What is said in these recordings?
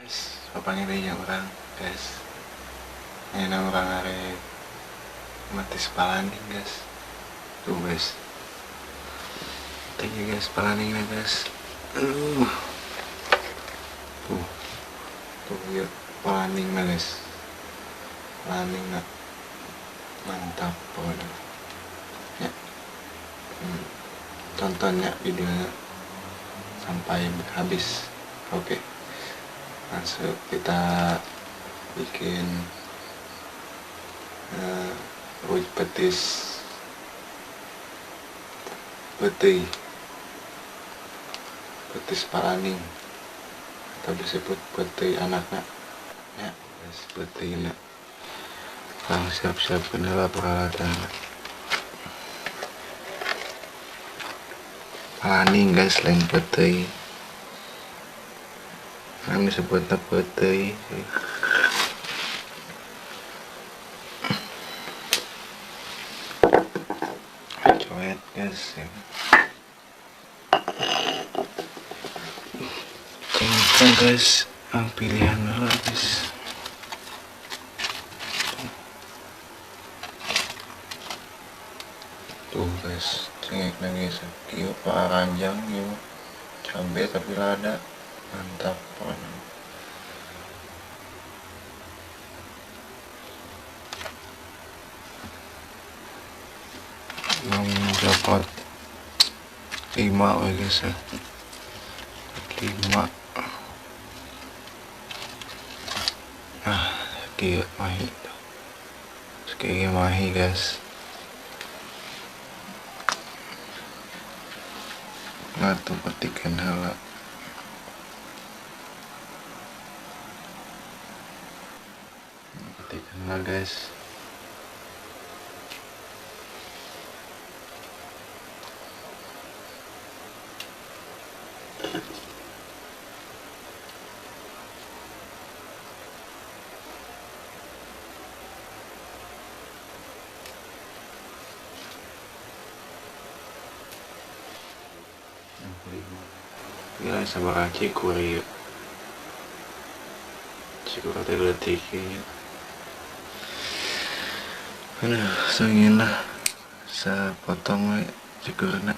Guys, bapaknya dia orang guys. Ini orang arek metis palaning guys. Tuh guys. Thank you guys palaning guys. Aduh. Tuh. Tuh ya palaning guys. Palaning nak. Mantap pokoknya. Ya. Tontonnya videonya sampai habis. Oke. Langsung kita bikin petis petis palaning atau disebut peti anaknya ya guys, peti nak. Langsung siap-siap kendala peralatan palaning guys, lain peti. Kami sebutnya peti. Coet guys. Cengkeh guys, yang pilihan dulu guys. Tuh guys, cengek lagi sekiu pak ranjang yuk. Cabe tapi lada. Mantap pokoknya. Dapat 5 ya guys ya. 5. Nah, kieu mahi. Sekali mahi guys. Nah, tuh petikan heula. Petikan heula guys. Gila sama cikur ya. Cikur teh leutik ya. Aduh, sengin lah. Sepotong we cikurna.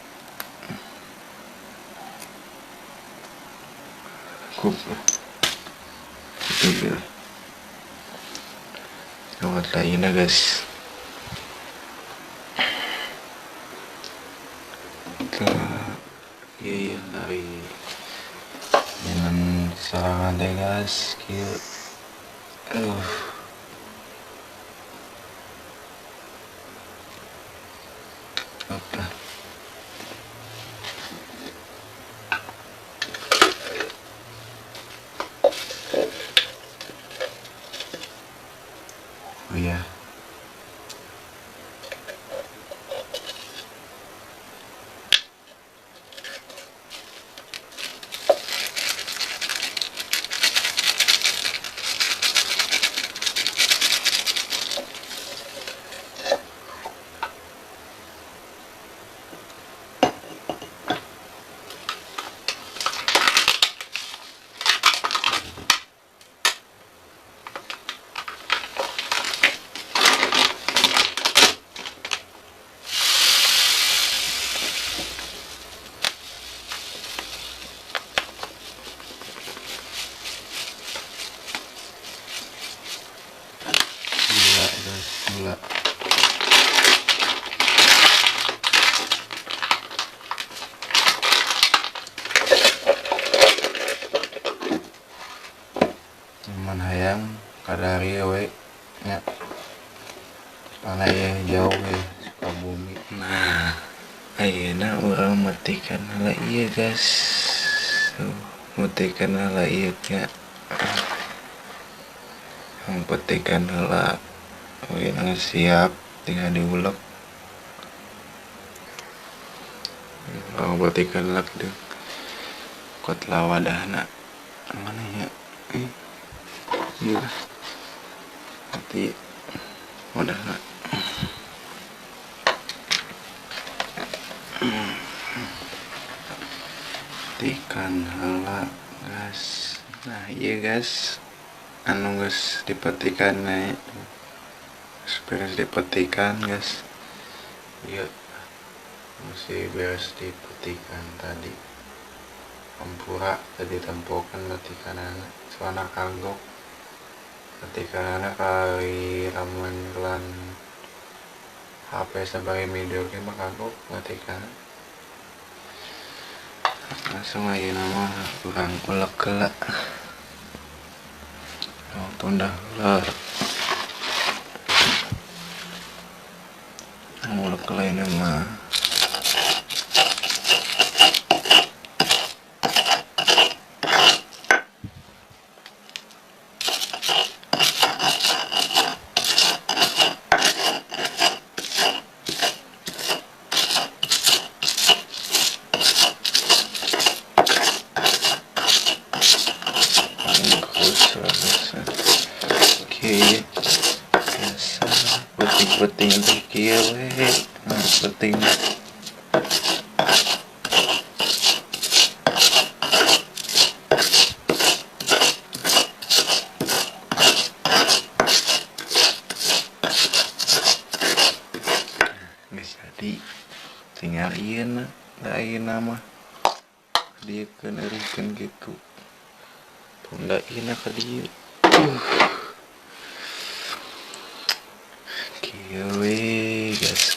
Cukup. Itu dia. Lewat lainnya guys. Iya dari jalan serangan deh guys, kieu. Apa? Oh iya. Gula. Cuman hayang kadari we nya. Soalnya ya jauh ya Sukabumi. Nah, ayeuna urang metikan heula ieu guys. Tuh, metikan heula ieu nya. Petikan heula. Oke, siap tinggal diulek. Kalau petikan lek deh. Kot lawadahna. Mana ya? Iya. Nanti wadahna. Petikan heula, guys. Nah iya guys, anu guys dipetikan nih, beres dipetikan guys. Iya masih beres dipetikan tadi. Ampura tadi tempokan petikan anak, soalnya kagok petikan anak kali lamun kelan HP sebagai media mah kagok petikan. Langsung aja nama kurang ulek gelak. Tunda lah. Ulek gelak ini mah. Oke, biasa penting-penting untuk kieu we, nah, penting. Geus jadi, tinggal ieu na, da ayeuna mah dieukeun eureunkeun kitu. Tunda ieu na ka dieu. Kieu we guys.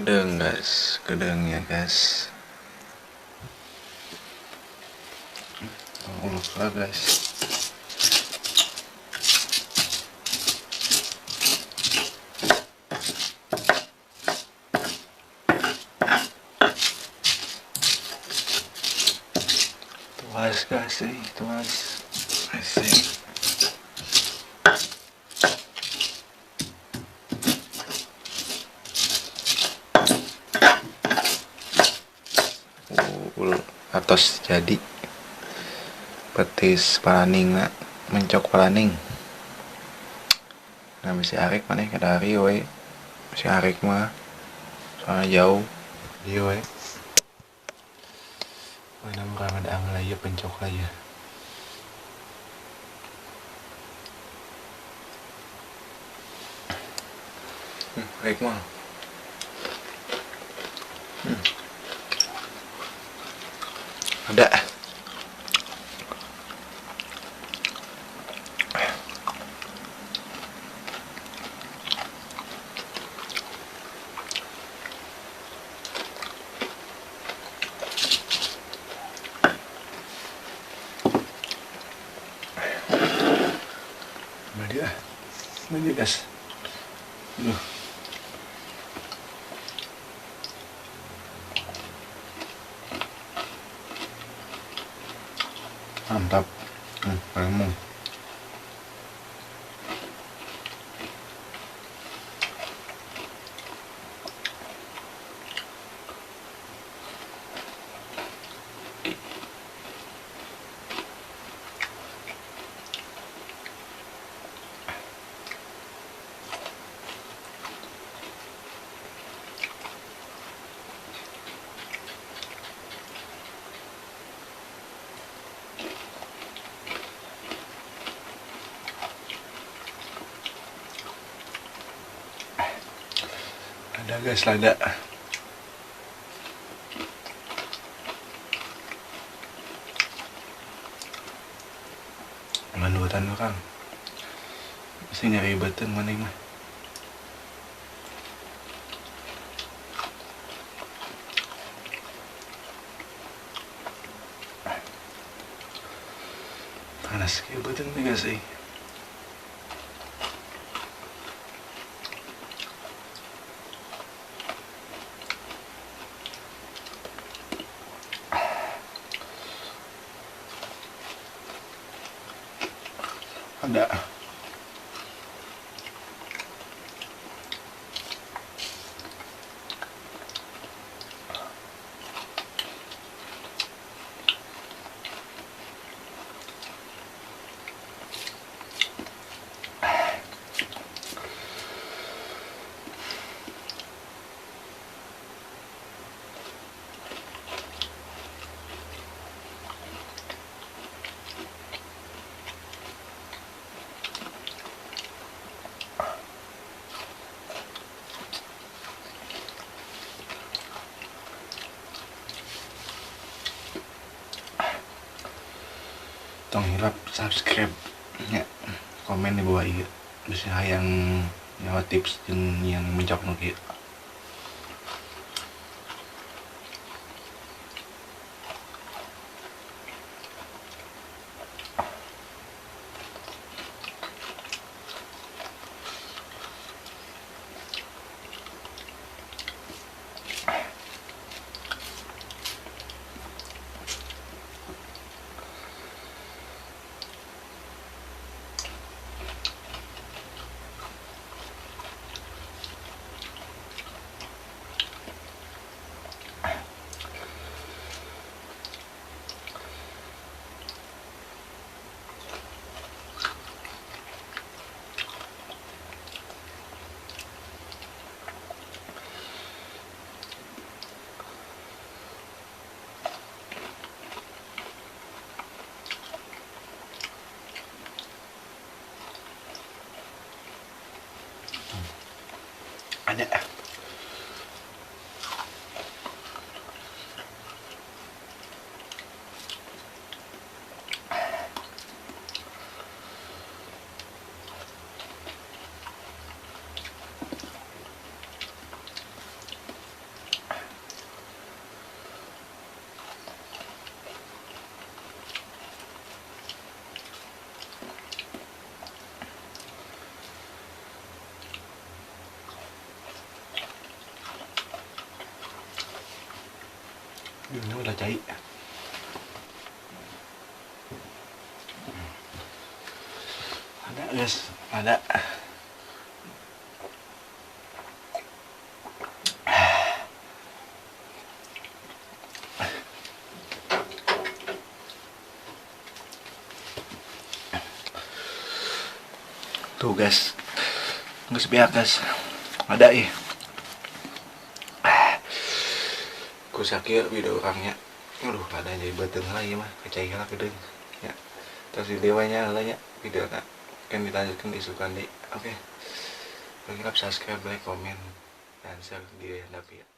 Gedeng guys, gedeng ya guys. Uluk lah guys. Tuas guys, tuas. Asik. Atos jadi petis paraning nak mencok paraning. Nah masih arik maneh kadari we, masih arik mah soalnya jauh dia we. Mana murang ada angel aja pencok aja. Arik mah. Ada. Mandi guys. Aduh. Mantap. Kamu. Ada guys, lada. Mandutan orang. Mesti nyari beten mana mah. Panas kayak beten nih guys sih. Ada. Tong hilap subscribe nya, komen di bawah ieu. Bisa hayang nyawa tips jeung yang mencok nu kieu. Ada. Ini udah cair. Ada guys, ada. Tuh guys, nggak sebiak guys, ada ih. Kusakir video orangnya, aduh ada jadi beuteung lah ieu mah, kacai heula geudeung ya. Terus di dewanya heula nya video na kan dilanjutkan isukan deui. Oke. Jangan lupa subscribe, like, komen, dan share di handap ya.